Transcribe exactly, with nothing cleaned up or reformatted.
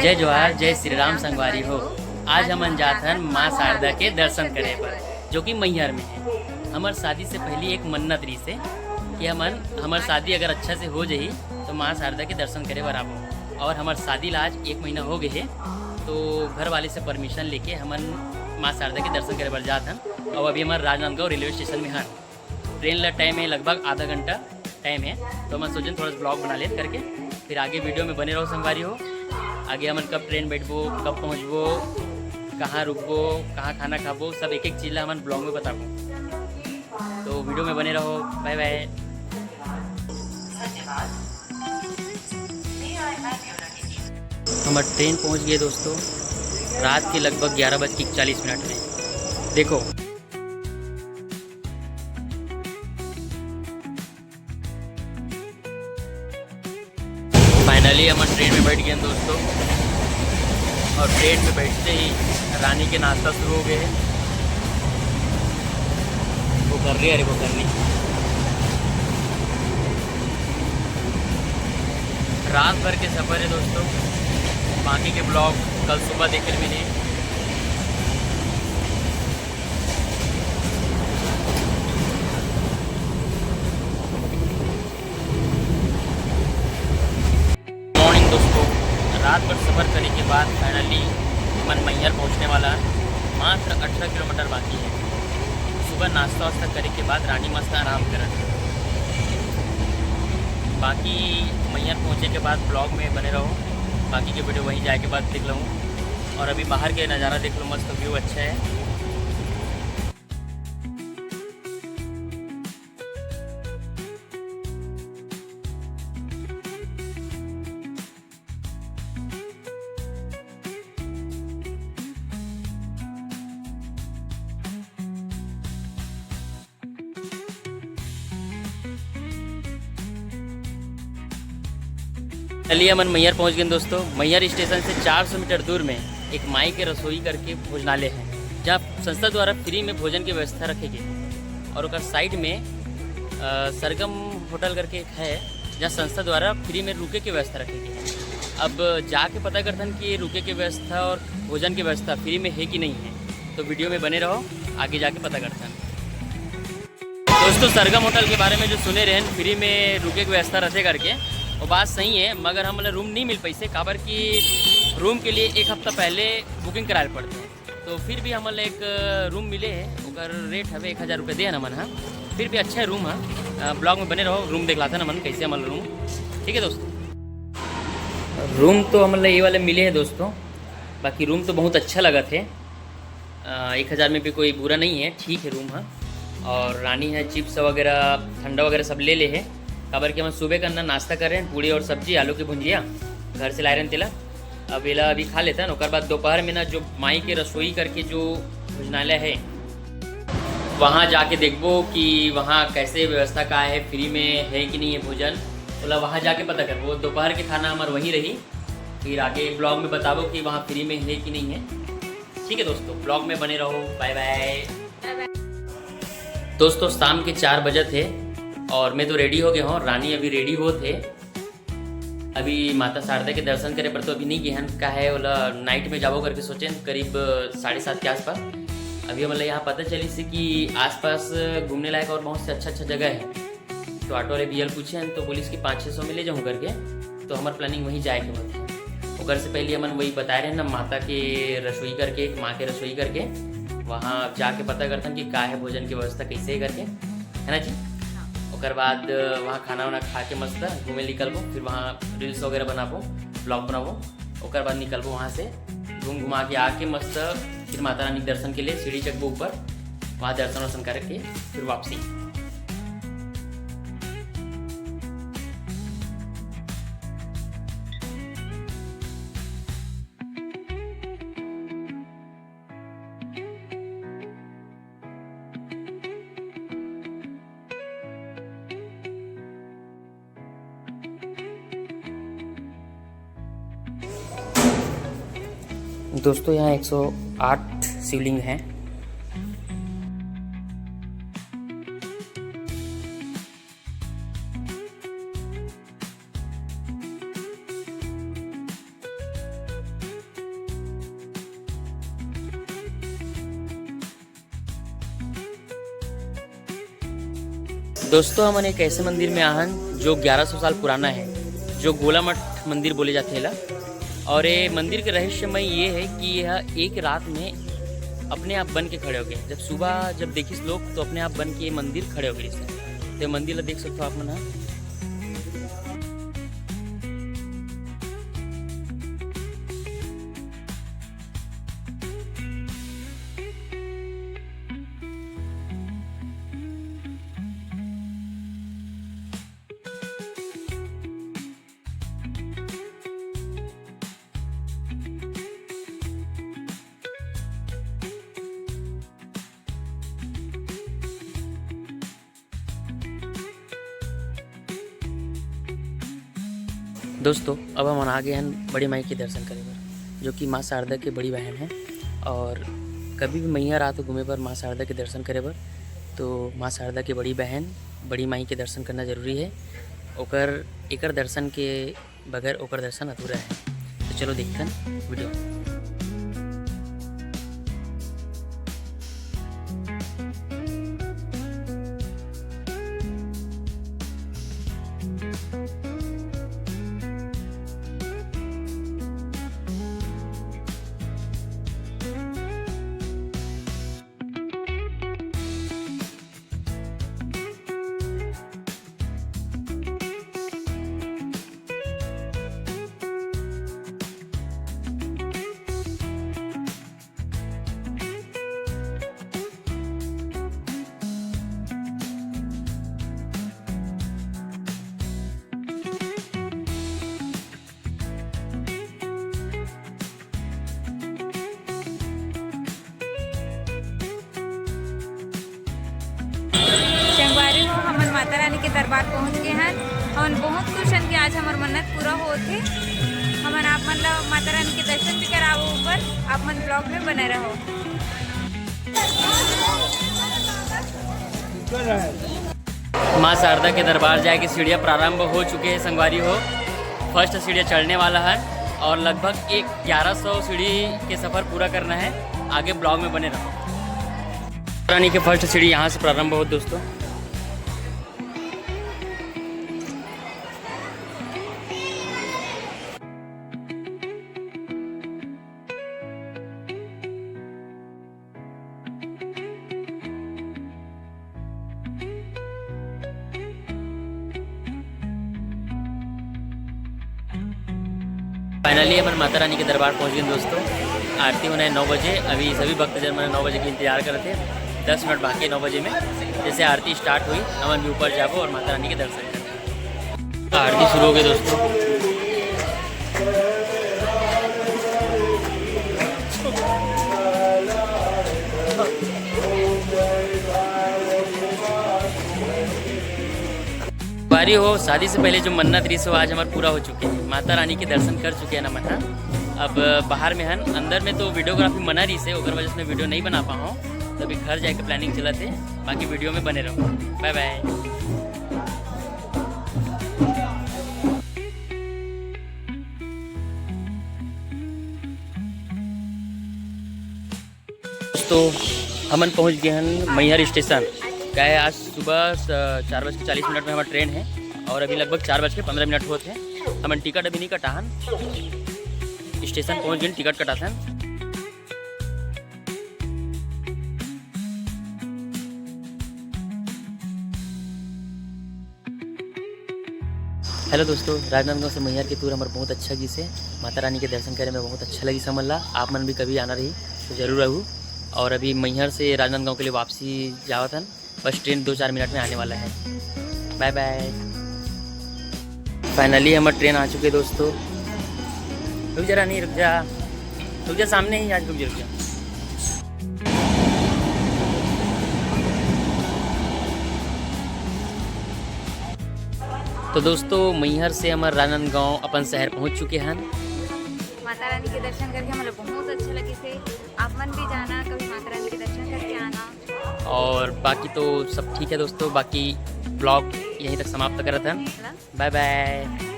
जय जोहार, जय श्री राम संगवारी हो। आज हमन जात हन माँ शारदा के दर्शन करे बर, जो कि मैहर में है। हमर शादी से पहले एक मन्नत रहिस हे कि हमन, हमर शादी अगर अच्छा से हो जाही तो माँ शारदा के दर्शन करे बर आबो। और हमर शादी ला आज एक महीना हो गए हे, तो घर वाले से परमिशन लेके हमन माँ शारदा के दर्शन करे बर जात हन। और अभी हमन राजनांदगांव रेलवे स्टेशन में हन। ट्रेन ला टाइम है लगभग आधा घंटा टाइम है, तो मैं सोचें थोड़ा सा ब्लॉग बना लें करके। फिर आगे वीडियो में बने रहो संगवारी हो। आगे हमन कब ट्रेन बैठबो, कब पहुँचबो, कहाँ रुकबो, कहाँ खाना खाबो, सब एक एक चीज़ ला हमन ब्लॉग में बताबो। तो वीडियो में बने रहो। बाय बाय। हमर ट्रेन पहुँच गई दोस्तों, रात के लगभग ग्यारह बज के इकतालीस मिनट में। देखो, फाइनली हमन ट्रेन में बैठ गए हैं दोस्तों। और ट्रेन में बैठते ही रानी के नाश्ता शुरू हो गए हैं। वो कर रही है, अरे वो कर रही। रात भर के सफ़र है दोस्तों, बाकी के ब्लॉग कल सुबह देखे मिली। मॉर्निंग दोस्तों, रात भर सफ़र करे के बाद फाइनली मन मैहर पहुँचने वाला है। मात्र अठारह किलोमीटर बाकी है। सुबह नाश्ता वास्ता करे के बाद रानी मस्त आराम करत है। बाकी मैहर पहुँचे के बाद ब्लॉग में बने रहो, बाकी के वीडियो वहीं जाए के बाद देख लूँ। और अभी बाहर के नज़ारा देख लो, मस्त व्यू अच्छा है। चलिए, हमन मैहर पहुंच गए दोस्तों। मैहर स्टेशन से चार सौ मीटर दूर में एक माई के रसोई करके भोजनालय है, जहां संस्था द्वारा फ्री में भोजन की व्यवस्था रखे गए। और ओकर साइड में अ, सरगम होटल करके एक है, जहां संस्था द्वारा फ्री में रुके के व्यवस्था रखे गए है। अब जाके पता करथन कि रुके के व्यवस्था और भोजन की व्यवस्था फ्री में है कि नहीं है, तो वीडियो में बने रहो, आगे जाके पता करथन। दोस्तों, सरगम होटल के बारे में जो सुने रहन फ्री में रुके के व्यवस्था रहते करके, वो बात सही है, मगर हमन ला रूम नहीं मिल पाइसे, काबर कि रूम के लिए एक हफ्ता पहले बुकिंग कराए पड़ते हैं। तो फिर भी हमन ला एक रूम मिले है, ओकर रेट हवे एक हज़ार रुपये दे हन हमन ह, फिर भी अच्छा है रूम ह। अ, ब्लॉग में बने रहो, रूम देखलाथन हमन कैसे हमन रूम। ठीक है दोस्तों, रूम तो हमन ला ये वाले मिले है दोस्तों, बाकी रूम तो बहुत अच्छा लगत है। अ, एक हज़ार में भी कोई बुरा नहीं है, ठीक है रूम ह। और रानी है, चिप्स वगैरह, ठंडा वगैरह सब ले ले है, काबर कि हमन सुबह करना नाश्ता कर रहे हैं, पूड़ी और सब्जी, आलू की भुंजिया घर से लाए रहे हैं तेला। अब एला अभी खा लेता है ना, ओकर बाद दोपहर में ना जो माई के रसोई करके जो भोजनालय है, वहाँ जाके देखबो कि वहाँ कैसे व्यवस्था का है, फ्री में है कि नहीं है भोजन, ओला वहाँ जाके पता करबो। दोपहर के खाना हमार वहीं रही, फिर आगे ब्लॉग में बताबो कि वहाँ फ्री में है कि नहीं है। ठीक है दोस्तों, ब्लॉग में बने रहो। बाय बाय। दोस्तों, शाम के चार बजे थे और मैं तो रेडी हो गया हूँ, रानी अभी रेडी हो थे। अभी माता शारदा के दर्शन करे पर तो अभी नहीं गए हैं, का है बोला, नाइट में जाबो करके सोचे हैं, करीब साढ़े सात के आसपास। अभी हमला यहाँ पता चली से कि आसपास घूमने लायक और बहुत से अच्छा अच्छा जगह है। तो ऑटो वाले भैया पूछे हैं तो बोलिस कि पाँच छः सौ में ले जाऊँ करके, तो हमार प्लानिंग वहीं जाए के होत है। ओकर से पहले हमन वही बताए रहे ना, माता के रसोई करके, एक माँ के रसोई करके, वहाँ जाके पता करथन कि का है भोजन की व्यवस्था कैसे है करके, है ना जी? ओकर बाद वहाँ खाना वाना खा के मस्त घूमे निकलबो, फिर वहाँ रील्स वगैरह बनाबो, ब्लॉग बनाबो। ओकर बाद निकलबो वहाँ से, घूम घुमा के आके मस्त फिर माता रानी के दर्शन के लिए सीढ़ी चढ़बो ऊपर, वहाँ दर्शन वर्शन करके फिर वापसी। दोस्तों, यहाँ एक सौ आठ शिवलिंग हैं। दोस्तों, हमन एक ऐसे मंदिर में आहन जो ग्यारह सौ साल पुराना है, जो गोला मठ मंदिर बोले जाथे एला। और ये मंदिर के रहस्यमय ये है कि यह एक रात में अपने आप बन के खड़े हो गए। जब सुबह जब देखिस लोग तो अपने आप बन के ये मंदिर खड़े हो गए। तो ये मंदिर ला देख सकते हो आप मन ह। दोस्तों, अब हमन आ गए हैं बड़ी माई के दर्शन करे बर, जो कि माँ शारदा के बड़ी बहन है। और कभी भी मैहर आत हो घूमे बर माँ शारदा के दर्शन करे बर, तो माँ शारदा के बड़ी बहन, बड़ी माई के दर्शन करना जरूरी है। ओकर एकर दर्शन के बगैर ओकर दर्शन अधूरा है। तो चलो देखथन वीडियो। संगवारी हो, हमन माता रानी के दरबार पहुंच गए हन। हमन बहुत खुश हन कि आज हमर मन्नत पूरा होत हे। हमन आप मन ला माता रानी के दर्शन भी कराबो ऊपर, आप मन ब्लॉग में बने रहो। माँ शारदा के दरबार जाए के सीढ़ियाँ प्रारंभ हो चुके हैं संगवारी हो। फर्स्ट सीढ़ियाँ चढ़ने वाला है और लगभग एक ग्यारह सौ सीढ़ी के सफर पूरा करना है। आगे ब्लॉग में बने रहो। रानी के फर्स्ट सीढ़ी यहाँ से प्रारंभ हो दोस्तों। फाइनली हमन माता रानी के दरबार पहुंच गए दोस्तों। आरती होना है नौ बजे। अभी सभी भक्तजन मन नौ बजे के इंतजार करत हे। दस मिनट बाकी है नौ बजे में। जैसे आरती स्टार्ट हुई, हमन भी ऊपर जाबो और माता रानी के दर्शन करबो। आरती शुरू हो गई दोस्तों। बारी हो, शादी से पहले जो मन्नत रहिस हो, आज हमार पूरा हो चुके हैं। माता रानी के दर्शन कर चुके हैं ना मन ह। अब बाहर में हन, अंदर में तो वीडियोग्राफी मना रहिस हे, ओकर वजह से मैं वीडियो नहीं बना पाऊँ। तभी घर जाके प्लानिंग चलत हे, बाकी वीडियो में बने रहो। बाय बाय। दोस्तों, हमन पहुंच गए हन मैहर स्टेशन। क्या है, आज सुबह स-, चार बज के चालीस मिनट में हमारा ट्रेन है और अभी लगभग चार बज के पन्द्रह मिनट होत हे। हमन टिकट अभी नहीं कटा हन, स्टेशन पहुंच गए, टिकट कटाथन। हेलो दोस्तों, राजनांदगांव से मैहर के टूर हमर बहुत अच्छा गिस हे। माता रानी के दर्शन करे में बहुत अच्छा लगिस हमन ला। आप मन भी कभी आना रही तो जरूर आहू। और अभी मैहर से राजनांदगांव के लिए वापसी जावत हन, बस ट्रेन दो चार मिनट में आने वाला है। बाय बाय। फाइनली हमर ट्रेन आ चुके दोस्तों। रुक जा रानी, रुक जा, रुक जा, सामने ही आज, रुक जा, रुक जा। तो दोस्तों, मैहर से हमर राजनांदगांव अपन शहर पहुंच चुके हन। माता रानी के दर्शन करके हमला बहुत अच्छा लगिस हे। आप मन भी जाना, कभी माता रानी के दर्शन करके आना। और बाकी तो सब ठीक है दोस्तों, बाकी ब्लॉग यहीं तक समाप्त करत हन। बाय बाय।